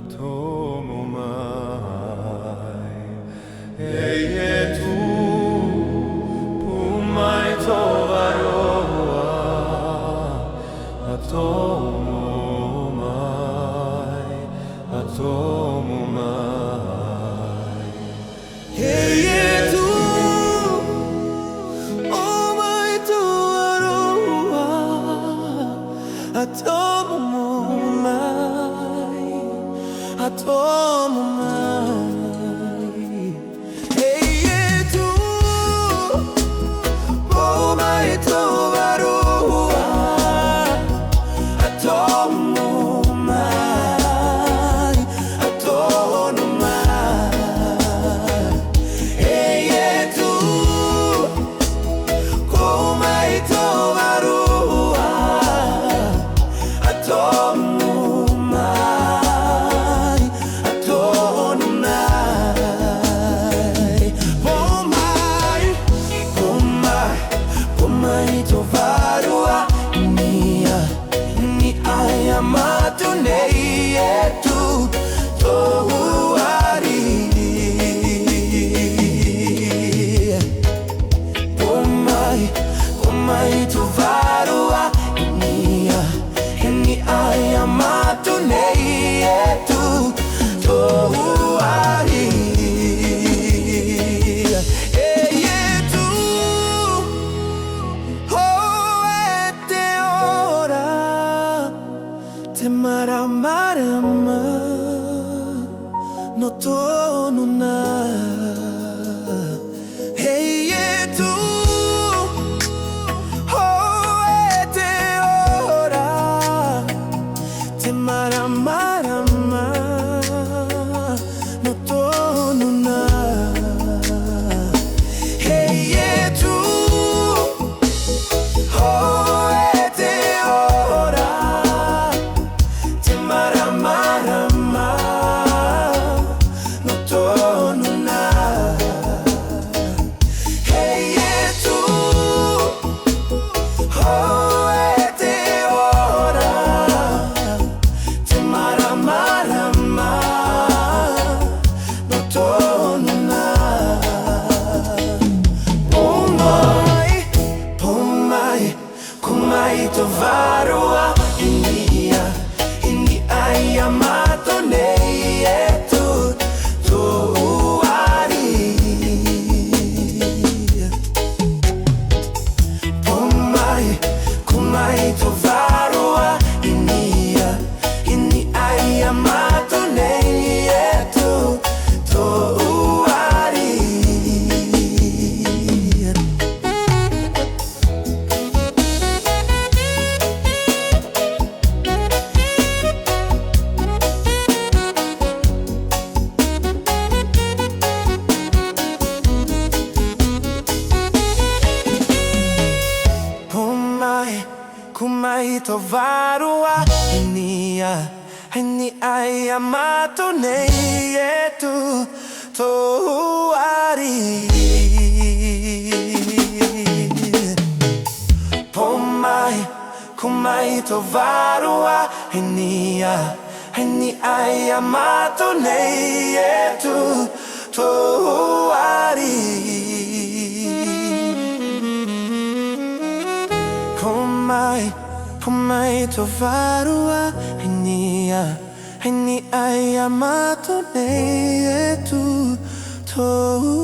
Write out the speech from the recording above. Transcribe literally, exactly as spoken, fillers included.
Tomo mai, e Ietu, pū mai tō vārua, a tomo mai, a tomo mai. E Ietu, pū mai tō vārua, a tomo mai, a tomo mai. E Ietu, pū mai tō vārua, a tomo mai, a tomo mai. E Ietu, pū mai tō vārua, a tomo mai, a tomo mai. Pū mai, pū mai, pū mai tō vārua i niʻa, i niʻa iā mātou nei, Ietu, tōʻu ariʻi. Pū mai, pū mai tō vārua i niʻa, i niʻa iā mātou nei, Ietu, tōʻu ariʻi. E Ietu, hōʻē te ora, te māramarama nō tō nūnaʻa. E Ietu, hōʻē te ora, te māramarama nō tō nūnaʻa. E Ietu, hōʻē te ora, te māramarama nō tō nūnaʻa. E Ietu, hōʻē te ora, te māramarama nō tō nūnaʻa. Pū mai, pū mai, pū mai tō vārua i niʻa, i niʻa iā mātou nei, Ietu, tōʻu ariʻi. Pū mai, pū mai tō vārua i niʻa, i niʻa iā mātou nei, Ietu, tōʻu ariʻi. Pū mai, pū mai tō vārua i niʻa, i niʻa iā mātou nei, Ietu, tōʻu ariʻi. Pū mai, pū mai tō vārua i niʻa, i niʻa iā mātou nei, Ietu, tōʻu ariʻi. Pū mai, pū mai tō vārua i niʻa, i niʻa iā mātou nei, Ietu, tōʻu